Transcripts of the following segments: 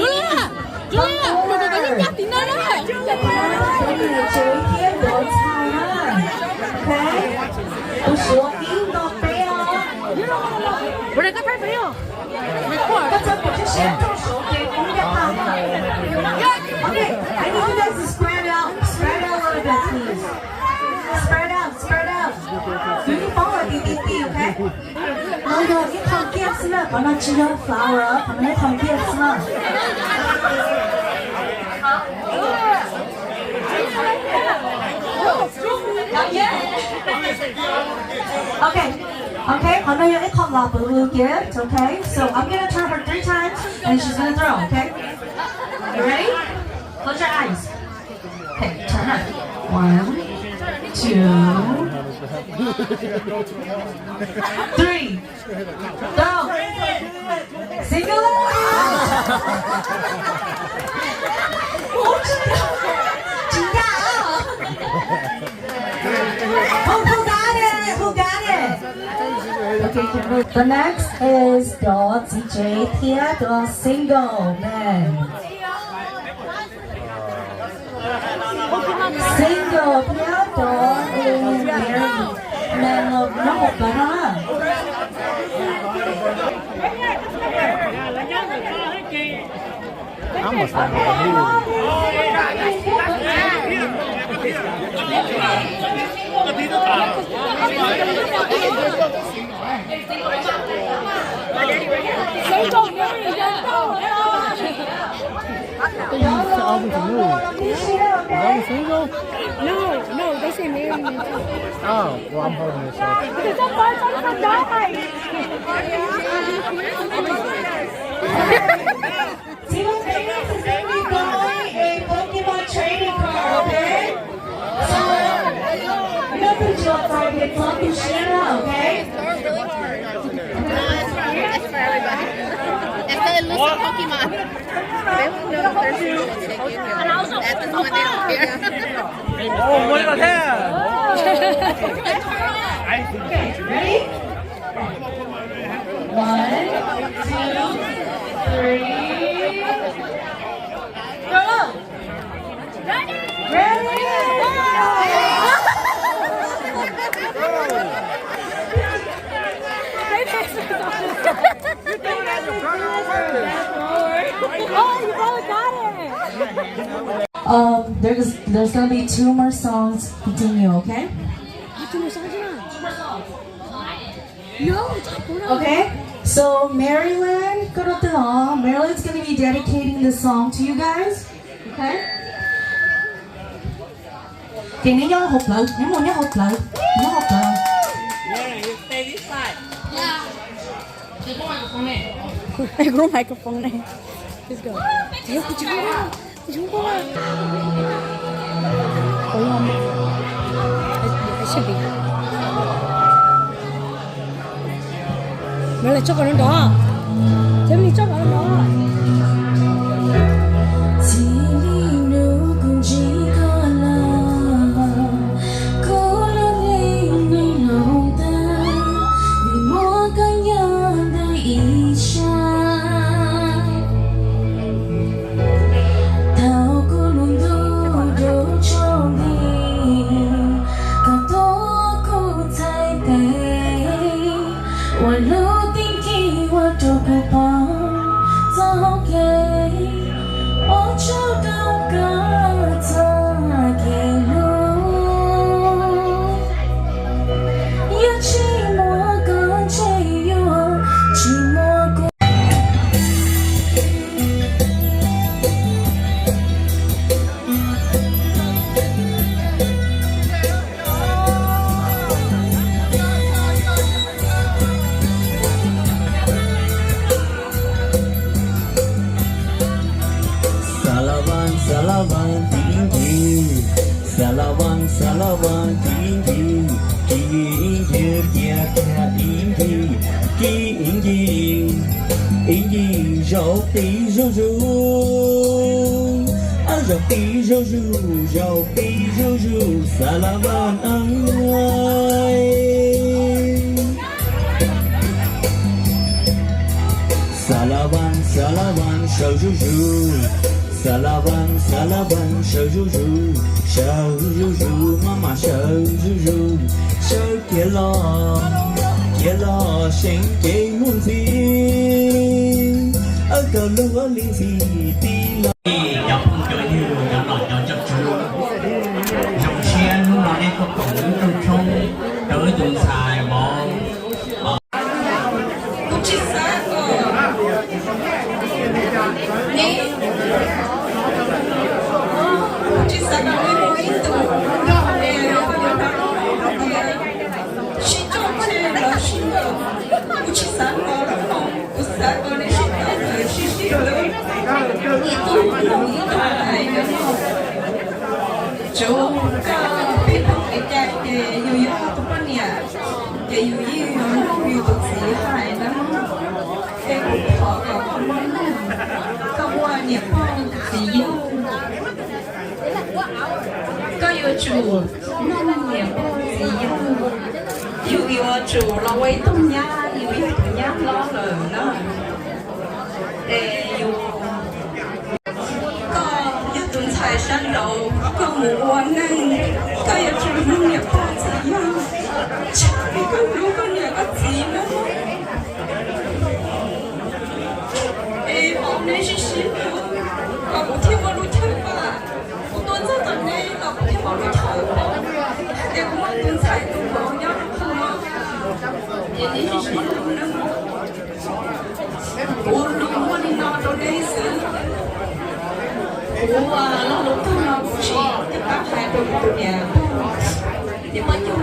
Julia, Julia, mus tus tub ncaj tim no na. Tus tub thiab tus ntxhais na. Ok. Tus suav ib ntog peb os. Ua li koj pab peb os. Koj txhob pub tsheb seb rau suav ces kub ncaj qha. Okay, I need you guys to spread out, spread out a little bit, please. Spread out, spread out. Kuv yeej paub hais tias ti ti, ok? No yog ib qho gift xwb na, qhov no tsis yog flower, qhov no ib qho gift xwb na. Okay, okay, qhov no yog ib qho lov pw gift, okay? So I'm gonna turn her three times and she's gonna throw, okay? You ready? Close your eyes. Okay, turn her. One, two, three. Go. Single. Ua tsis tau. Tsis yog. Who, who got it? Who got it? Okay, the next is cov txiv tsev thiab cov single man. Single thiab cov married men los nyob hauv plaws no na. Single, Mary, single. Is that album for me? Is that one single? No, no, they say Mary, me too. Oh, well, I'm holding this up. It's a five hundred dollars. Team of Phoenix is going to be buying a Pokemon trading card, okay? So, I'm going to put you outside with Pokemon, okay? It's for everybody. It's the elusive Pokemon. They won't know if there's someone to take you. That's the one they don't care. Oh, what the hell? Okay, ready? One, two, three. Go! Ready? Oh, you both got it! Um, there's, there's gonna be two more songs to continue, okay? Two more songs, yeah. Okay, so Maryland, koj rau twg os? Maryland's gonna be dedicating the song to you guys. Okay? Ces neb nyob hauv plawv, neb mus nyob hauv plawv, nyob hauv plawv. Kuv microphone ne. Let's go. Kuv tsis pom. Kuv tsis pom. Ua li, ua li tso kom nrov. Txhob li tso kom nrov. Txij li hnub kuv ntsib koj los, kuv lub neej nws hloov tag, vim muaj koj nyob ntawm ib sab. Thaum kuv lub ntuj dub tsaus nti, koj tuav kuv txhais tes, ua lub txij nkig uas rau kuv pom txoj hau kev, ua tsaug rau koj txoj kev hlub. Yog tsis muaj koj ntshe yuav tsis muaj kuv. Xav las vas xav las vas ib ncig, xav las vas xav las vas ib ncig, ib ncig cia kiag ib ncig, ib ncig, ib ncig zaum qis zuj zus, zaum qis zuj zus, zaum qis zuj zus, xav las vas. Xav las vas xav las vas sawv zuj zus, xav las vas xav las vas sawv zuj zus, sawv zuj zus, maj mam sawv zuj zus, sawv kiag los, kiag los seev kev mus ntxiv, koj lub ua li ntxiv tij laug. Cov phooj cov ywg, cov nom cov tswv, zoo siab hnub no nej tuaj koom wb rooj tshoob rau wb tus ntxhais Vauv. Kuv tsis xav kom neb, kuv tsis xav kom neb mus ib tug sib coj tseg los sib ntaus, kuv tsis xav kom, kuv xav kom neb sib tau sib sib hlub, ib tug mloog ib tug hais. Tsuav koj pib tau kev cai ces yus yog tus poj niam, ces yus yeej yuav mloog yus tus txiv hais na. Es kuv thov kom koj mloog, koj ua niam pog txiv yawg, koj yuav tsum mloog niam pog txiv yawg. Yus yuav tsum los ua ib tug nyab, yus yog tus nyab hlob lawm na. Es yus, koj yog tus ntxhais sab nraud, koj mus ua neej, koj yuav tsum mloog niam pog txiv yawg, tsis yog koj hlub koj niam koj txiv na. Es vauv, neb sib sib hlub kom kuv thiaj muaj lub chaw pab. Kuv tuaj txog tom neb los kuv thiaj muaj lub chaw pab, hais tias kuv muaj tus ntxhais tus vauv nyob rau qhov no. Es neb sib sib Kuv lo lus Pug no kuv tsis pab hais rau kuv tus niam Pug, niam Paj Cuj.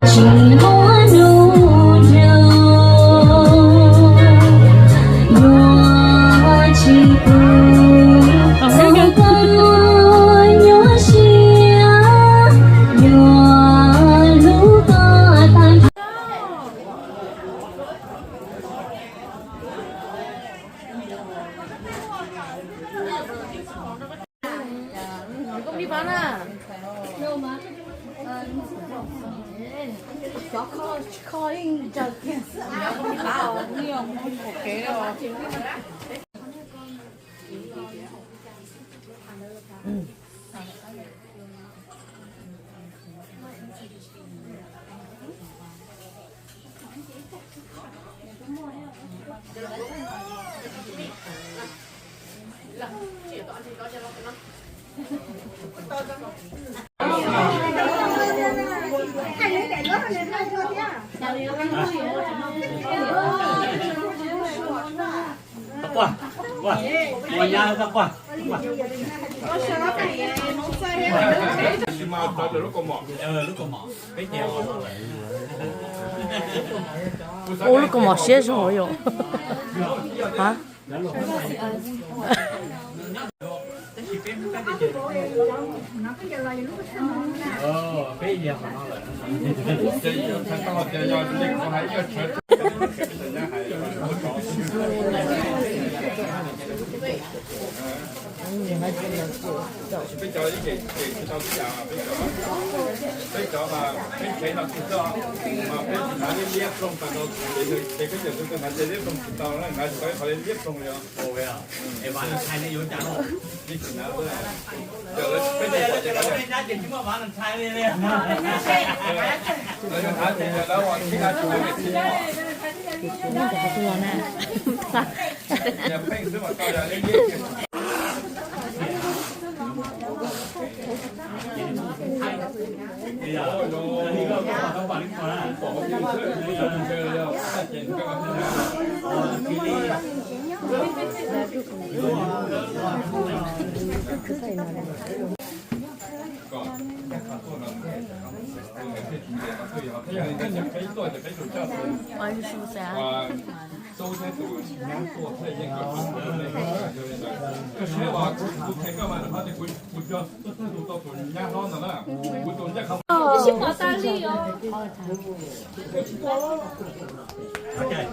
Tsis muaj nub nyoog yuav tsis pub kuv koj nyuaj siab, yuav hlub koj tag nrho. Ua lub kaus mom siab zog yom. Peb cov ib yam tsis tau tib yam, peb cov, peb cov mas peb nrhiav no tsis tau, mas peb tsis hnav liab liab ploog tas no, ces peb cov tus hnav liab ploog tsis tau na, hnav tsis tau ib qho liab ploog li os. Peb tsis hnav, peb tsis hnav ces lawv hnav ces lawv ua tib hnav tsis hnav ces tsis. Pheej xwb mas tau yog liab liab.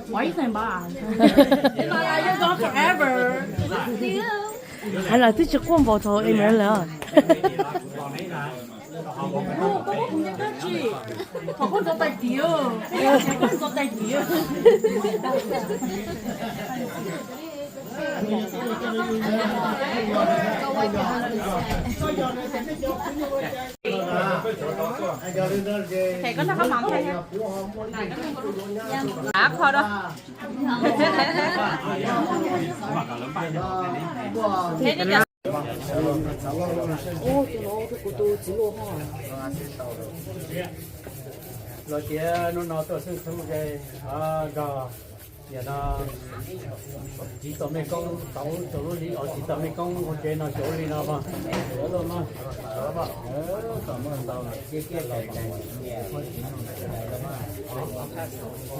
Why you saying bye? Forever. Hais lawm twb tsis quaj npaum thaum em lawm. Koj ntxuav tais diav, koj ntxuav tais diav. Thầy có thắc mắc không thầy? Đã kho đó. Ub, tus no tus kuv tus txiv luaj ho. Los tias hnub no tuaj xwb txheeb ze, nrog niam no txiv tau mej koob tau tsaus lub hli, txiv tau mej koob ua tsev no tsaus lub hli no mas.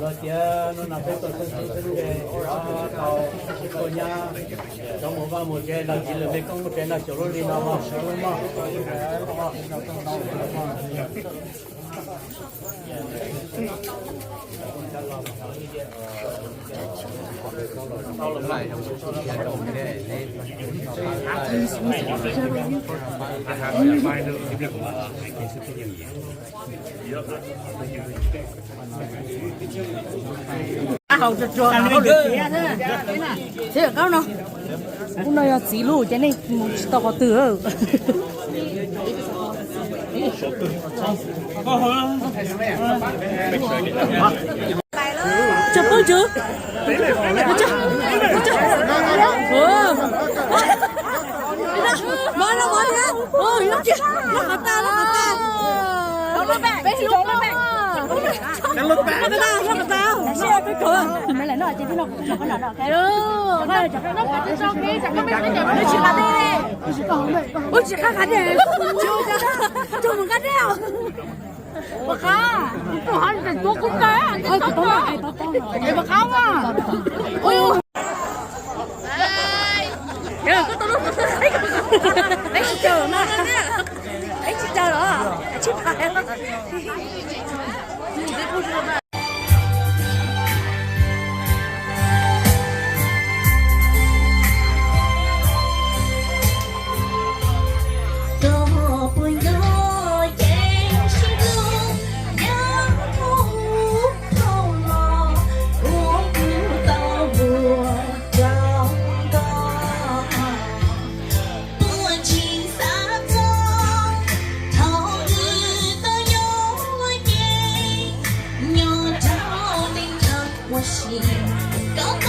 Los tias hnub no peb tuaj xwb txheeb ze, tau tuaj nyab cov mus vaj mus tsev no txiv lwm mej koob ua tsev no tsaus lub hli no mas. Hau tsuag tsuag no hauj lwm thiab. Txiv yawm qaub no, ub no yog txiv lub ces nej mus tsis tau qhov twg. Tso poob tsuv. Mov no mov thiab. Loj qhov tag, loj qhov tag. Loj qhov tag, loj qhov tag. Ub, tsis qab dej, ub, tsis qab qab dej, tsis mus qab dej os. Pov qab, kuv tus hov tus tua kuv kawg, pov qab mas. Peb tsis caw los, peb tsis caw los, tsis pais. Koj puas nco ceeb sib hlub, nyob hauv thoob los ua kuv tau npuas rau ntoj. Tuaj tsis xav txog thaum wb tau nyob ua ke, nyob rau teb chaws ua si, koj